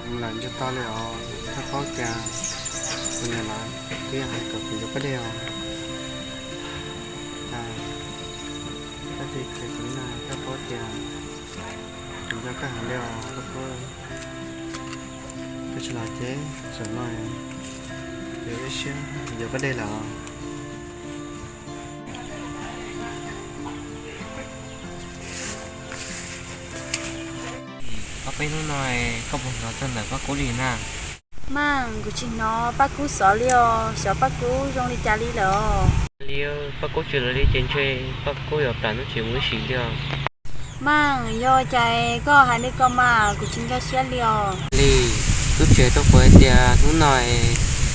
Lawm ntshe tau li os, koj paub tias kuv niam lawv twb yog hais kom kuv yuav paj dej os. Cas koj cia li khiav kuv li na, koj paub tias kuv nco koj heev li os Paj Kub. Koj tsis los ces zaum no kuv ib siab yuav paj dej lawm os. Ob peb hnub no koj puas hnov txog ntawm Paj Kub li na? Mas kuv tsis hnov Paj Kub xov li os, xyov Paj Kub zoo li cas li lawm os. Li Paj Kub tsis los li ces ntshe Paj Kub yuav plam Nuj Tsis mus ib sim li os. Mas yog cas koj hais li ko mas kuv tsis nkag siab li os. Li, Nuj Tsis hais rau kuv hais tias hnub no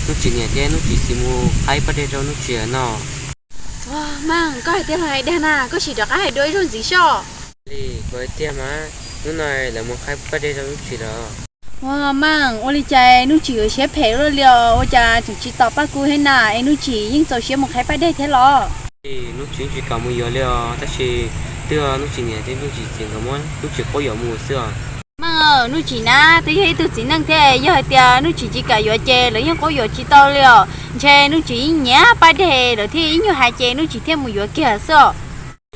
Nuj Tsis niam thiab Nuj Tsis txiv mus qhaib paj dej rau Nuj Tsis no. Mas koj hais tiag los hais dag na, koj sim rov qab hais dua ib zaug ntxiv soj. Li, kuv hais tiag mas, hnub no lawv mus qhaib paj dej rau Nuj Tsis lawm. Ua mas ua li cas Nuj Tsis yuav siab phem luaj li os, ua cas tseem tsis tos Paj Kub thiab na, es Nuj Tsis yeej txaus siab mus qhaib paj dej thiab los? Li, Nuj Tsis yeej tsis kam mus yuav li os, tab sis twb yog Nuj Tsis niam thiab Nuj Tsis txiv nkawd muab Nuj Tsis quab yuam mus xwb os. Mas Nuj Tsis na twb yog ib tug txiv neej thiab, yog hais tias Nuj Tsis tsis kam yuav ces lawv yeej quab yuam tsis tau li os. Ntshe Nuj Tsis yeej nyiam paj dej, lawv thiaj ib nyuag hais ces Nuj Tsis thiaj mus yuav kiag xwb os.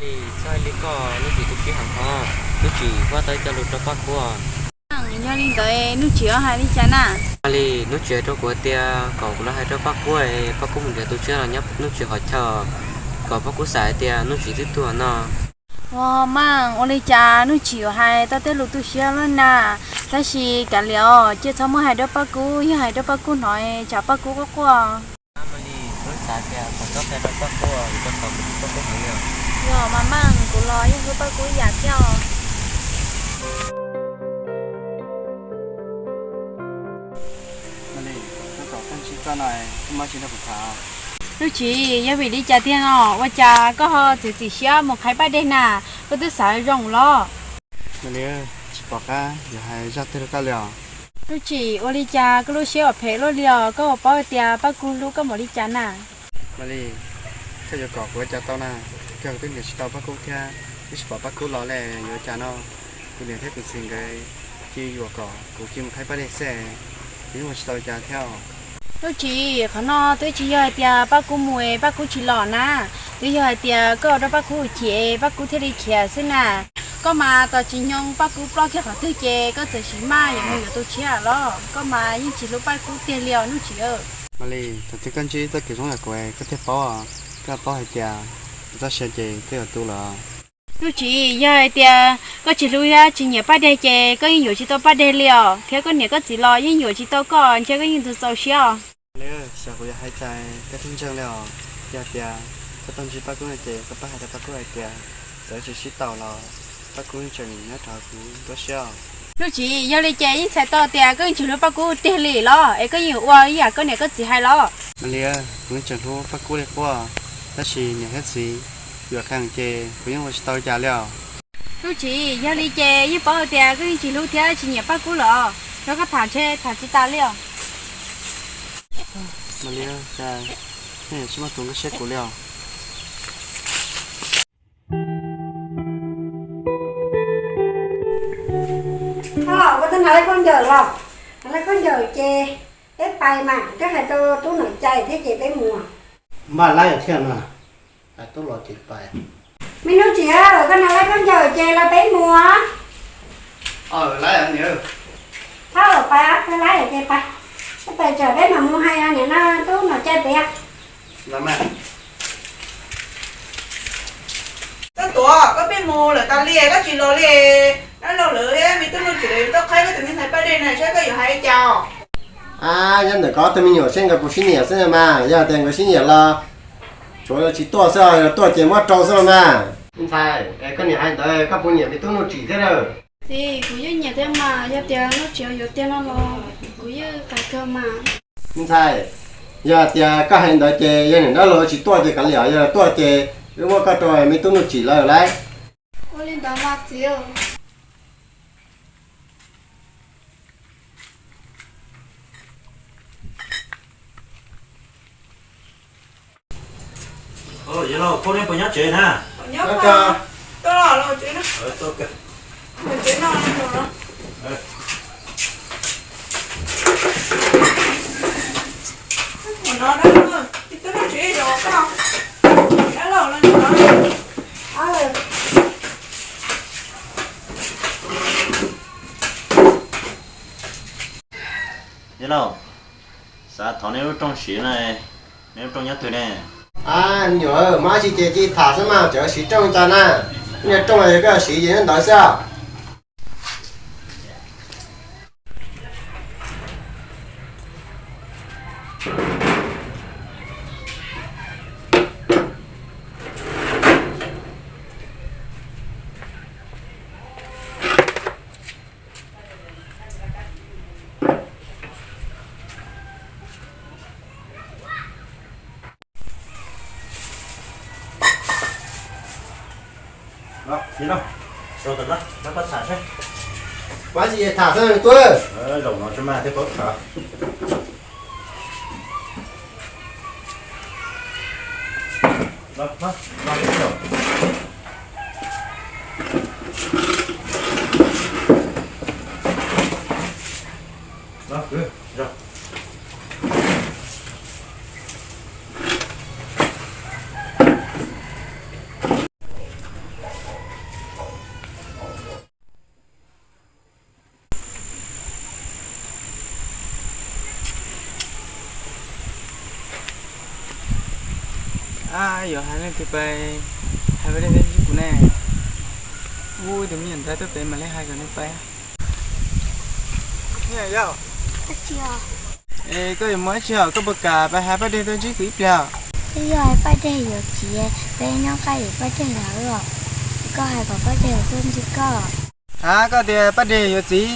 Li, txhob hais li koj, Nuj Tsis tus sij hawm ho, Nuj Tsis kuj tau cog lus rau Paj Kub. Yog li ntawd Nuj Tsis hais li cas na? Li, Nuj Tsis hais rau kuv tias kom kuv los hais rau Paj Kub, Paj Kub mus nrhiav tus tshiab los nyob Nuj Tsis qhov chaw, kom Paj Kub xav hais tias Nuj Tsis twb tuag no. Ua mas ua li cas Nuj Tsis yuav hais tau tej lus tu siab loj na, tab sis kav liam os, cia txhob muab hais rau Paj Kub, yog hais rau Paj Kub hnov tsam Paj Kub quaj quaj. Yog mas mas kuv los yeej hlub Paj Kub ib yam thiab os. Nuj Tsis, yog vim li cas tiag no ua cas koj ho txiav txim siab mus qhaib paj dej na? Koj twb xav zoo los? Tsis pom qab yuav hais zaj twg rau koj li os. Nuj Tsis, ua li cas koj lub siab phem luaj li os, koj puas paub tias Paj Kub hlub koj npaum li cas na? Mas li, koj yuav kom kuv ua cas tau na, koj twb niam tsis tau Paj Kub thiab, twb tsis pom Paj Kub los li yuav ua cas no. Kuv niam thiab kuv txiv nkawd cia yuam kom kuv cia mus qhaib paj dej xwb, kuv yeej ua tsis tau cas thiab. Nuj Tsis, qhov no twb tsis yog hais tias Paj Kub mus Paj Kub tsis los na, twb yog hais tias koj ua rau Paj Kub chim Paj Kub thiaj li khiav xwb na. Koj mas tos tsis nyoog Paj Kub ploj kiag qhov twg ces koj txawm sim maj yuav mus yuav tus tshiab los, koj mas yeej tsis hlub Paj Kub tiag li os Nuj Tsis. Mas li, thaum twg koj ntsib txoj kev zoo yam kuv koj thiaj paub, koj paub hais tias txoj sia ces koj yuav tu lawm. Nuj Tsis, yog hais tias koj tsis hlub thiab tsis nyiam paj deg ces koj yeej yuav tsis tau paj deg li os, thiab koj niam koj txiv los yeej yuav tsis tau koj, ntshe koj yeej tus txaus siab os. Li, xyov kuv yuav hais cas koj thiaj ntseeg li os. Yog tias koj tau ntsib Paj Kub no ces koj pab hais rau Paj Kub hais tias txawm tsis sib tau los Paj Kub yeej tseem nyob rau kuv nruab siab os. Nuj Tsis, yog li ces yeej txhais tau tias koj yeej tsis hlub Paj Kub tiag li los es koj yeej yuav ua ib yam koj niam koj txiv hais los? Mas li, kuv yeej tseem hlub Paj Kub li quaj, tab sis niam thiab txiv yuam qees ces kuv yeej ua tsis tau cas li os. Nuj Tsis, yog li ces yeej paub tias koj yeej tsis hlub thiab tsis nyiam Paj Kub los, yog koj tham ntshe tham tsis tas li os. Mas li, cas nej tsis muaj tus nkag siab kuv li os. Koj hnov lawv khaub ncaws los? Hnov lawv khaub ncaws ces peb pais mas, koj hais rau tub Nom Cai thiab ces peb mus. Npaj laib thiab mas, hais tub los ces pais. Me Nuj Tsis, koj hnov lawv khaub ncaws ces los peb mus. Thab, pais, koj laib ces pais, peb pais tsam peb mam mus hais niam no tub Nom Cai pem. Koj tuav, koj pheej mus lawm tas li koj tsis los li. Dab laug lawv thiab me tub Nuj Tsis lawv yuav tuaj qhaib koj tus me ntxhais paj dej na, saib koj yuav hais li cas os. A, yog ntawm koj ob tug me nyuam seb nkawd puas sib nyiam xwb mas, yog tias nkawd sib nyiam los tsuav tsis tuaj xwb, yog tuaj ces muab rau xwb los mas. Me ntxhais, koj niam hais ntawd koj puas nyiam me tub Nuj Tsis thiab lawm? Txiv, kuv yeej nyiam thiab mas, yog tias Nuj Tsis yuav tiag no los kuv yeej kam kawg mas. Me ntxhais, yog tias koj hais ntawd ces yog niam dab laug tsis tuaj ces kav liam, yog tuaj ces wb muab koj rau me tub Nuj Tsis lawm lauj. Ua li ntawd mas txiv. Yawg laus, phooj ywg puas nyob tsev na? Nyob. Tuaj los tsev na. Tsev no. No dab laug, ib tug no tsis zoo koj. Dab laug no no. Yawg laus, xav thov nej lub rooj siv na, nej lub rooj nyob twg ne? A, me nyuam, muaj dab tsi ces cia li tham xwb mas, tseem siv rooj cas na. Niag rooj yog koj siv ces nyob ntawd xwb. Los, nim no, rau tom no, rau koj tham seb. Muaj dab tsi tham xwb tub. Zaum no tsis mas thiaj paub tham. Los, los, los. Los, kwv, zaum. A, yuav hais leej twg pais hais pab dej tuaj ntsib kuv ne? Ub, ib tug me nyuam ntxhais tuaj pem mam li hais kom nws pais. Yog, es koj yuav mus dab tsi os? Koj puas kam pais hais pab dej tuaj ntsib kuv ib pliag? Twb yog hais pab dej yuav txiv, peb nyob qab yuav pab dej lawm os. Koj hais kom pab dej tuaj ntsib koj. Ha, koj tias pab dej yuav txiv?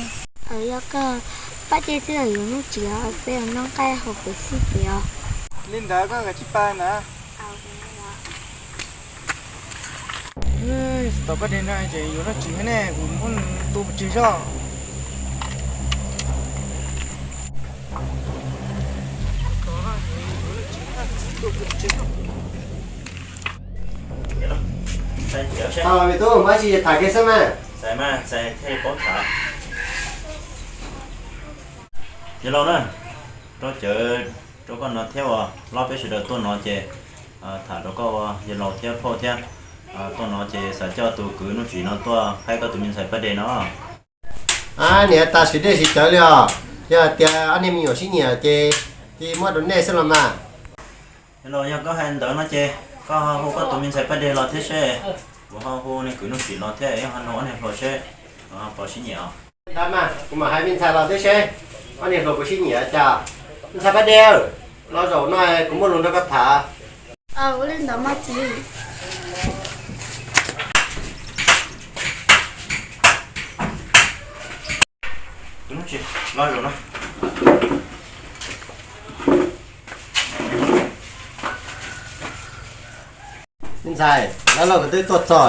Yog koj, pab dej twb yuav Nuj Tsim, peb nyob qab hauv pem xwb tiag. Li ntawd koj kav tsij pab ntag. Tos pab dej no ces yuav Nuj Tsim thiab ne, kuv muab nws tu pov tseg zoj. Me tub, muaj dab tsi tham kiag xwb mas. Txais mas txais thiaj paub tham. Yawg laus na, rau cawv rau koj no thiab uas hlob peb sawv daws tuaj no ces tham rau koj ua yawg laus thiab phauj thiab. Tuaj no ces xav coj tus kwv Nuj Tsim no tuaj qhaib koj tus me ntxhais pab dej no. Niam, tas siv dej siv cawv li os. Yog hais tias ob niag me nyuam sib nyiam ces cia muab rau nej xwb los mas. Yawg laus, yog koj hais ntawd no ces koj ho hu koj tus me ntxhais pab dej los thiab seb, kuv ho hu niag kwv Nuj Tsim los thiab, yog ho nug ob niag hluas seb puas sib nyiam os. Ntawd mas kuv mam hais me ntxhais los thiab seb ob niag hluas puas sib nyiam cas. Me ntxhais pab dej, los zaum no kuv muaj lus nrog koj tham. Ua li ntawd mas txiv. Me ntxhais, dab laug kuv twb tuaj txog,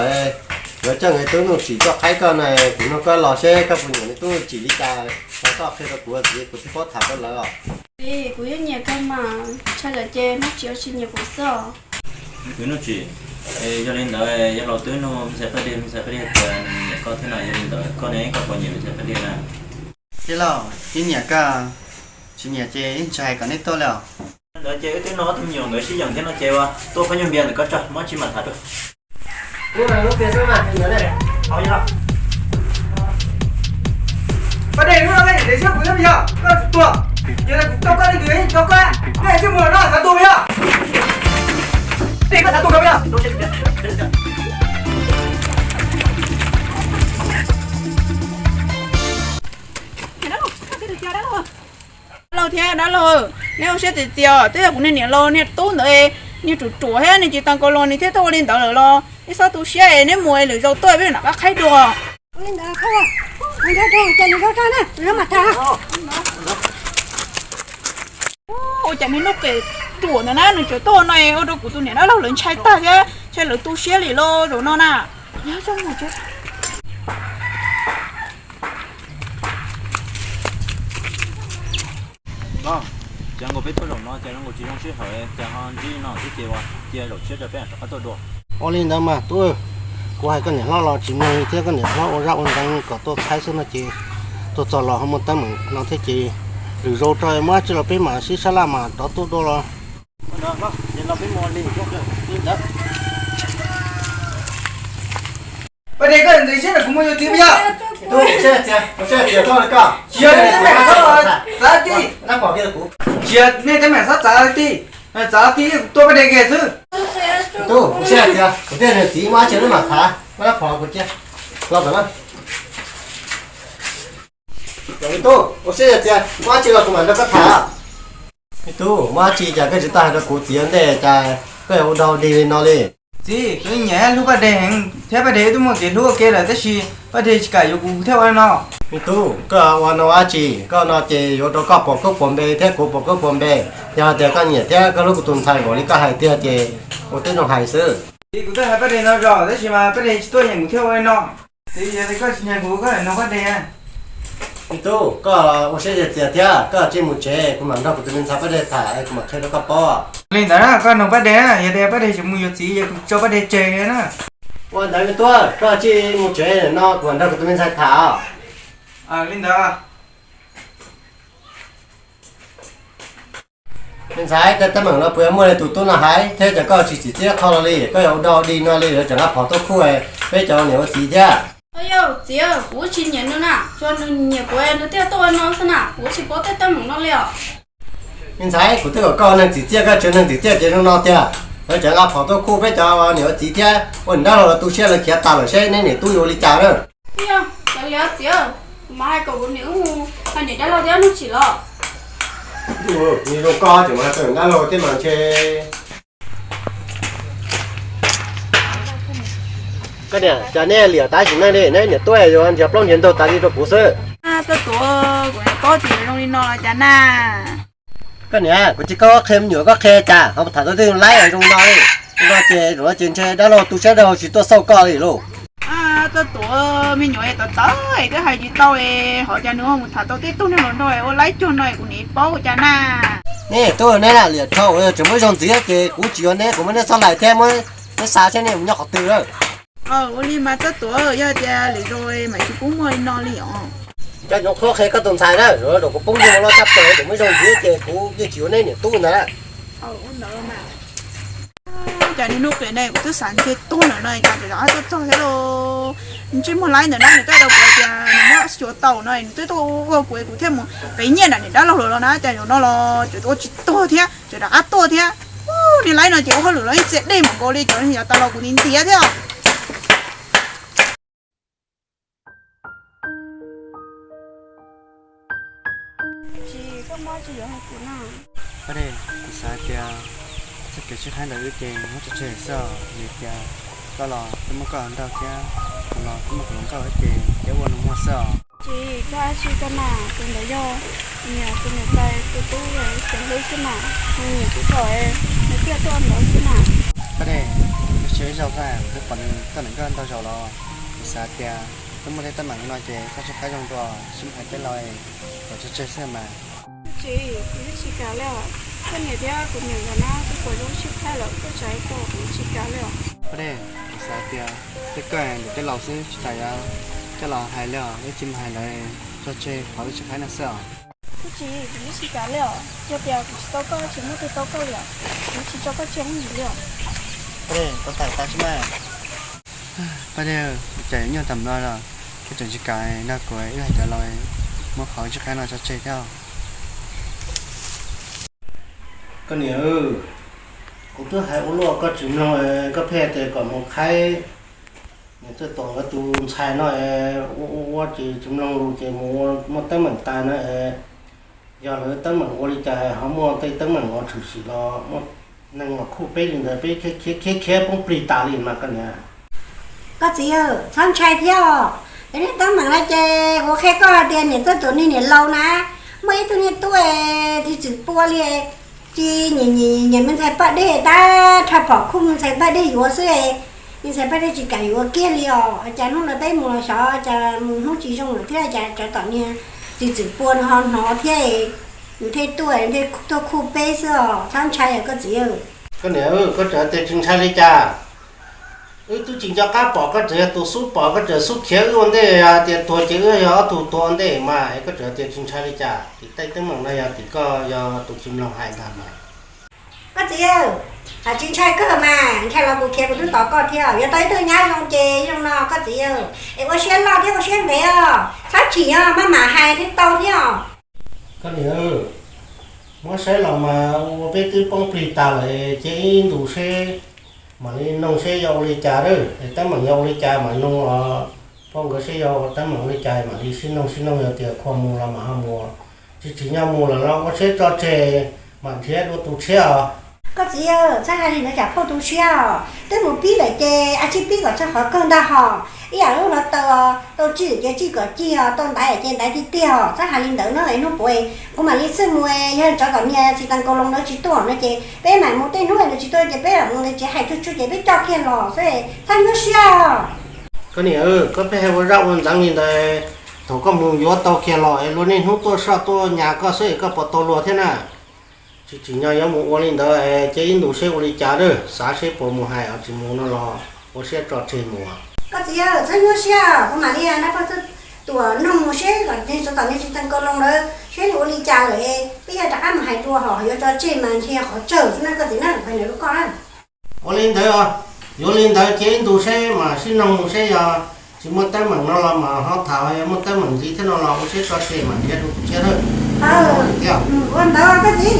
yuav coj nkawd tub Nuj Tsim tuaj qhaib koj na, kuv nug koj los seb koj puas nyiam nws tub Nuj Tsim li cas, los koj qhia rau kuv txiv, kuv thiaj paub tham rau lawv os. Txiv, kuv yeej nyiam kawg mas, ntshai tsam ces Nuj Tsim tsis nyiam kuv xwb os. Kwv Nuj Tsim, yog li ntawd yawg laus twb nug me ntxhais pab dej, me ntxhais pab dej tias nws nyiam koj thiab no, yog li ntawd koj ne, koj puas nyiam me ntxhais pab dej na? Tij laug, yeej nyiam koj, tsis nyiam ces yeej tsis hais kom nej tuaj li os. Ntawd ces wb twb nug ob tug me nyuam nkawd sib yeem thiab no ces ua tuaj khaub ncaug npias ntawm koj tso, muab tsis mam tham dua. Pab dej, lub no nej ntes siab kuv thiab yog koj tsum tuag. Yog kuv coj koj leej twg yeej coj koj, nej twb mus no xav tuag yog. Dej koj xav tuag koj yog. Dab laug thiab dab laug, neb ua siab txias txias, twb yog kuv niag niam laus niag tub ntawd, niag ruam ruam thiab niag tsis tau kaus los nws thiaj tuaj ua li ntawd lawm los, neb txhob tu siab es neb mus es lwm zaus tuaj peb mam rov qab qhaib dua. Ua li ntawd, ua li ntawd ces lwm zaus tso na, lwm zaus mam tham. Ua cas niag nuj qes ruam ntawd na, nws tseem tuaj no ua rau kuv tus niam dab laug lawv ntshai tag thiab ntshai lawv tu siab li los zaum no na. Los, cas nkaus peb tuaj zaum no cas zoo nkaus tsis zoo sij hawm, cas ho ntsib no xwb ces ua cia zaum tshiab rau peb rov qab tuaj dua. Ua li ntawd mas tub, kuv hais koj niam hlob los tsis mloog li thiab, koj niam hlob ua zaj ua ntxeev kom tuaj qhaib xwb no ces tuaj txog los ho muaj teeb meem no thiab ces lwm zaus rau muab tsis los peb mam sib sab laj mas rov tuaj dua los. Paj Dej, koj ntxiv siab na, kuv muaj yuav txiv puas yog? Tub, kuv siab txias, kuv siab txias txhob li koj. Tsis yog nej teeb meem txhob txav tij. Tsis yog nej teeb meem txhob txav tij. Txav tij kuv tua Paj Dej kiag xwb. Tub, kuv siab txias, kuv thiaj nws txiv muaj dab tsi lub mam tham, muaj dab phom kuv cia. Los tom na. Tub, kuv siab txias, muaj dab tsi los kuv mam nrog koj tham. Me tub, muaj dab tsi cas koj tsis tau hais rau kuv txiv ua ntej, cas koj yuav ua dog dig li no li? Txiv, kuv nyiam hlub Paj Dej heev thiab Paj Dej twb muaj kev hlub ua ke lawm tab sis Paj Dej tsis kam yuav kuv thiaj ua li no. Me tub, koj ua no ua dab tsi? Koj no ces yuav rau koj pom koob pom npe thiab kuv pom koob pom npe. Yog tias koj nyiam thiab koj hlub kuv tus ntxhais npaum li koj hais tiag ces ua tib zoo hais xwb. Txiv, kuv twb hais Paj Dej no zog tab sis mas Paj Dej tsis tuaj nyiam kuv thiaj ua li no. Txiv, yog li koj tsis nyiam kuv koj lam noog Paj Dej. Me tub, koj ua siab txias thiab, koj cia li mus tsev, kuv mam nrog kuv tus me ntxhais Paj Dej tham es kuv mam qhia rau koj paub. Li ntawd na, koj noog Paj Dej na, yog tias Paj Dej tseem mus yuav txiv ces kuv tso Paj Dej tseg na. Ua ntawd me tub, koj cia li mus tsev no kuv mam nrog kuv tus me ntxhais tham. Li ntawd. Me ntxhais, tej teeb meem no puas yog muaj li tus tub no hais thiab, cas koj tsis txim txiaj qho los li? Koj yuav ua dog dig no li lawv tseem nqa phom tuaj khuj, peb cov niam ua txiv thiab. Yog txiv, kuv tsis nyiam nws na, tsuas nws nyiam kuv nws thiaj tuaj ua no xwb na, kuv tsis paub tej teeb meem no li os. Me ntxhais, kuv twb kom koj ua neeg txim txiaj, koj tsis ua neeg txim txiaj ces zoo no tiag. Lawv tseem nqa phom tuaj khuj peb cov niam ua txiv thiab, ua niam dab laug los tu siab lawv khiav tas lawm, seb neb niam tub yuav ua li cas na. Yog, kav liam txiv, kuv mam hais kom kuv niam wb mus hais niam dab laug thiab nug tsim los. Nws zoo koj tseem mus hais rau niam dab laug thiab mas ntshe. Koj niam, cas nej liam tab sis neej li, neb niam tub yuav nrhiav plaub nrhiav ntug tas li rau kuv xwb. Koj tuav, kuv niam paub tias zoo li no los cas na. Koj niam, kuv tsis koj qhia me nyuam koj qhia cas ho mus tham tau tej laib zoo no li. Zoo no ces, zoo no ces ntshe dab laug tu siab dab laug tsis tuaj xauj koj li lauj. Koj tuav, me nyuam tawv tawv twb hais tsis tau, ho cas nws ho mus tham tau tej tug neeg hluas nraug ua laib cuag no kuv niam paub cas na. Neb tub neb lam liam dhau, tseem muaj ib zaug ntxiv ces kuv tsis yuav neb, kuv muab neb txhob hlais thiab muab neb xa seb neb mus nyob qhov twg lawm. Ua li mas koj tuav, yog tias lwm zaus mam tsis pub muaj li no li os. Cov nyuam qhuav qhia koj tus ntxhais na, zaum no kuv poob nyiaj los tshaj plaws, tseem muaj ib zaug ntxiv ces kuv yeej tsis yuav neb niam tub ntag. Cas niaj hnub qias ne kuv twb xav ntshe tuag lawm no cas tseem rov qab tuaj txog thiab lauj. Ntsej muag laib ntawm no nws twb hais rau kuv tias nws muab xyuas tau no nws twb tuaj ua kuv es kuv thiaj mus pev nyiaj nram niam dab laug lawm los na cas zaum no los tseem ua tsis tuag thiab tseem rov qab tuaj thiab. Ub, niag laib no ces ua hauj lwm los yeej txias dej mus nkaus li cov yav tas los kuv ntiav thiab. Tsis, koj muab tsis yuav hais kuv na. Paj Dej, kuv xav tias txoj kev sib qhaib ntawm wb ces muab tso tseg xwb os, vim tias koj los twb muaj koj hluas nraug thiab kuv los twb muaj kuv hluas nkauj thiab ces peb ua nus muag xwb os. Tsis, koj dab tsi koj na, tus ntawd yog niam tus niam tais tus tub es tus hlub xwb na, nws nyiam kuv kom nws thiaj tuaj ntawd xwb na. Paj Dej, tab sis ib zaug xwb kuv twb pom nws tuaj nram koj ntau zaus los, kuv xav tias twb muaj tej teeb meem li no ces txhob sib qhaib zoo dua, sib muab hais teb laus kom tso tseg xwb mas. Tsis, kuv twb tsis kam li os. Koj niam thiab kuv niam nkawd na twb pom zoo sib qhaib lawm, koj tseem hais kuv, kuv twb tsis kam li os. Paj Dej, kuv xav tias tej koj niam tej laus xwb tsis tas yuav coj los hais li os, wb tsis mus hais lawv, tso tseg qhov wb sib qhaib no xwb os. Kuv tsis, kuv twb tsis kam li os. Yog tias kuv tsis tau koj, tsis muaj tus tau koj li os. Kuv tsis tso koj tseg ib zaug li os. Paj Dej, tau tas tas tsis mas. Paj Dej, cas yuav nyuaj tas no los koj tseem tsis kam nrog kuv wb hais cov laus muab qhov wb sib qhaib no tso tseg thiab. Koj niam, kuv twb hais ua luaj koj tsis mloog, koj pheej tias kom mus qhaib niam Txawj Tuam nkawd tus ntxhais no, ua ua ua ces tsis mloog lus ces mus ua muaj teeb meem tas na. Yog lawv teeb meem ua li cas ho muaj tej teeb meem uas tshwm sim los muaj neeg los khuj peb li ntawd, peb khiav khiav poob plig tas li mas koj niam. Koj txiv, txhob ntshai thiab os. Yog niag teeb meem no ces kuv qhia koj hais tias niam Txawj Tuam niag niam laus na, muaj ib tug niag tub tsis txwm pua li, tsis nyiam nyiam me ntxhais Paj Dej, tab rho phom khuj me ntxhais Paj Dej yuav xwb. Me ntxhais Paj Dej tsis kam yuav kiag li os. Cas hnub no peb mus los xyov cas mus hnub tsis zoo lawm thiab, cas tsov tom niag tsis txwm pua no ho hnov thiab, nws thiaj tuaj, nws thiaj tuaj khuj peb xwb os. Txhob ntshai os koj txiv. Koj niam, koj tseem tias tsis ntshai li cas? Wb twb tsis nco qab pom, koj tseem yog tus xub pom, koj tseem xub khiav wb ua ntej, tias tuag ces wb yog ob tug tuag ua ntej mas, koj tseem tias tsis ntshai li cas? Tim tej teeb meem no yog tim koj yog tus tsis mloog hais ntag mas. Koj txiv, hais tsis ntshai kawg mas, ntshai los kuv khiav kuv twb tos koj thiab. Yuav tau ib tug nyab zoo ces zoo no koj txiv, es ua siab loj thiab ua siab ntev os, txhob chim os, maj mam hais thiaj tau thiab os. Koj niam, muab saib los mas ua peb twb poob plig tas lawm, cia ib ntus seb mam li noog seb yuav ua li cas lawm. Teeb meem yuav ua li cas mam noog os, poj nkawd seb yuav teeb meem ua li cas mam li sib noog, sib noog yog tias khuam mus los mam ho mus, tsis tsim nyog mus lawm los ua siab tso tseg, mam nrhiav dua tus tshiab os. Koj txiv, txhob hais li ntawd tsam phauj tu siab os, twb mus pib lawm ces a tsij pib kom txog qhov kawg ntag hos. Ib yam lub hluav taws, tau tsij ces tsij kom cig os, tau ntaiv ces ntaiv tiag tiag os, txhob hais li ntawd no es hnub puav kuv mam li txhij mus, yog tsov tom niag tsis tas nkaus loo ntawd tsis tuaj no ces peb mam mus, tej hnub nws tsis tuaj ces peb mam mus, nws tsis hais tsuj tsuj ces peb coj kiag los xwb, txhob nyuaj siab. Koj niam, koj pheej hais ua zaj ua ntxeev li ntawd, thaum koj mus yuav tau kiag los es luag niaj hnub tuaj soj tuaj nyas koj xwb es koj puas tau luag thiab na? Tsis tsim nyog yuav mus ua li ntawd, cia ib ntus seb ua li cas lawm, xav seb puas mus hais os, tsis mus no los ua siab tso tseg mus. Koj txiv, txhob nyuaj siab, kuv mam li nrog pog Tuam noog mus seb kom tsov tom niag tsis tas nkaus loo ntawd seb nws ua li cas lawm, peb yuav rov qab mus hais dua, ho yuav tso tseg mas ntshe qhov tsawg xwb na koj txiv na, hais ntawd rau koj na. Ua li ntawd, yuav li ntawd cia ib ntus seb mam sib noog mus seb yog tsis muaj teeb meem no los mas ho tham, yog muaj teeb meem ntxiv thiab no los ua siab tso tseg mam nrhiav dua tus tshiab lawm. Ua ntawd koj txiv.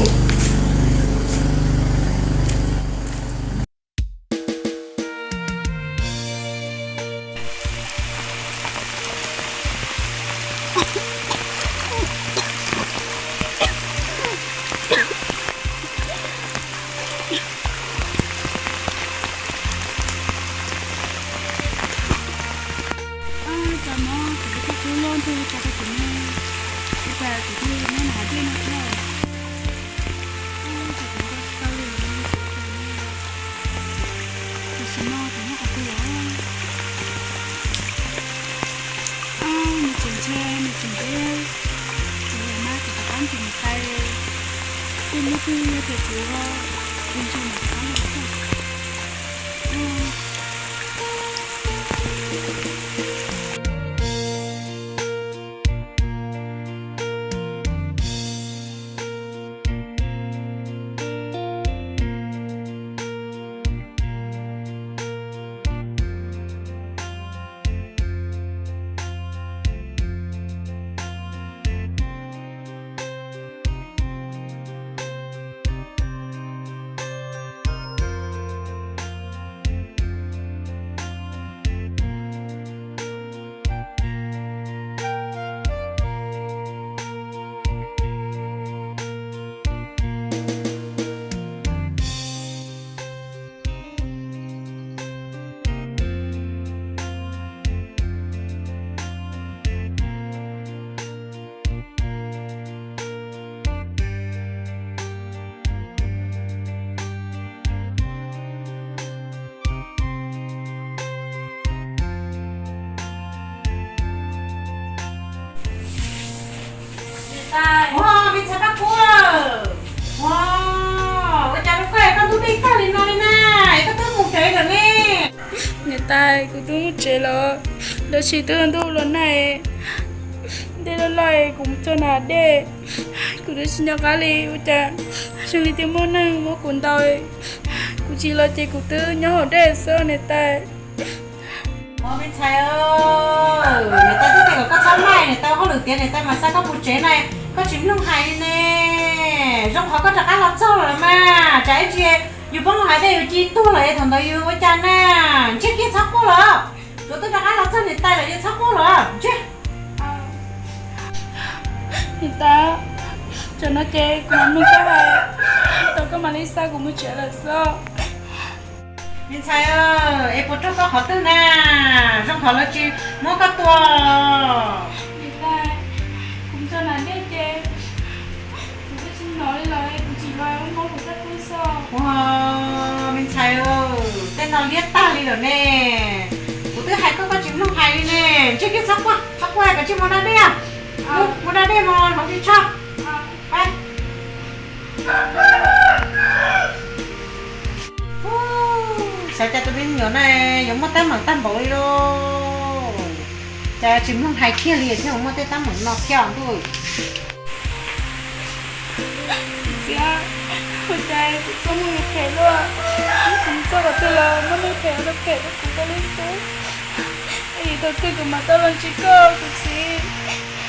Cas no kuv tus tub loj ntshe ua cas rau kuv ne, ua cas kuv thiaj muab nws hais dej no thiab. Ces kuv nco tsis tau li, kuv ua cas ne, tam sim no kuv nyob qhov twg lawm. Nws tseem ntshe, nws tseem ntshe, kuv yam mas kuv rov qab nrhiav niam tais, kuv muab twg yog tias kuv, kuv ntshe mam rov qab los xwb. Ua, me ntxhais Paj Kub, ua, ua cas rau koj, koj ntuj dej tag li no li na, es koj twb mus tsev lawm ne? Niam tais, kuv twb mus tsev lawm, tab sis twb ntuj los nag, dej loj loj, kuv mus txog nram dej, kuv twb tsis nco qab li, ua cas zoo li tias muaj neeg muab kuv ntaus, kuv tsis los ces kuv twb nyob hauv dej xwb niam tais. Ua, me ntxhais, niam tais twb tias kom koj txhob maj, niam tais hauj lwm tiav niam tais mam xa koj mus tsev na, koj tsis mloog hais li ne. Zoo qhov koj rov qab los txog lawm mas, tsam ib ntsis yus poob loo hais dej yus ci tuag lawm es thaum ntawd yus ua cas na. Ntsiag kiag txhob quaj lawm, tsuav twb rov qab los txog niam tais lawm yus txhob quaj lawm ntsiag. Niam tais, tsam no ces kuv mam mloog koj hais, tau koj mam li xa kuv mus tsev lawm xwb. Me ntxhais, es puas raug koj qhov twg na? Zoo qhov lawv tsis muab koj tua. Niam tais, kuv mus txog nram dej ces kuv twb tsis hnov li lawm, kuv tsim los mob kuv sab kub xwb. Ua, me ntxhais, tej no liab tag li lawm ne. Kuv twb hais koj koj tsis mloog hais li ne. Ntsiag kiag txhob quaj, txhob quaj, kav tsij mus da dej. Mus da dej mus hloov ris tsho. Xyov cas tus me nyuam no yuav muaj teeb meem tag npaum li lauj. Cas tsis mloog hais kiag li thiaj muaj tej teeb meem no thiab ntuj. Txiv, Ua cas kuv txoj hmoo yuav phem luaj, kuv txoj qhov twg los muaj neeg phem ua rau phem rau kuv tau li xwb. Ib yam thaum twg kuv mam tau los ntsib koj kuv txiv.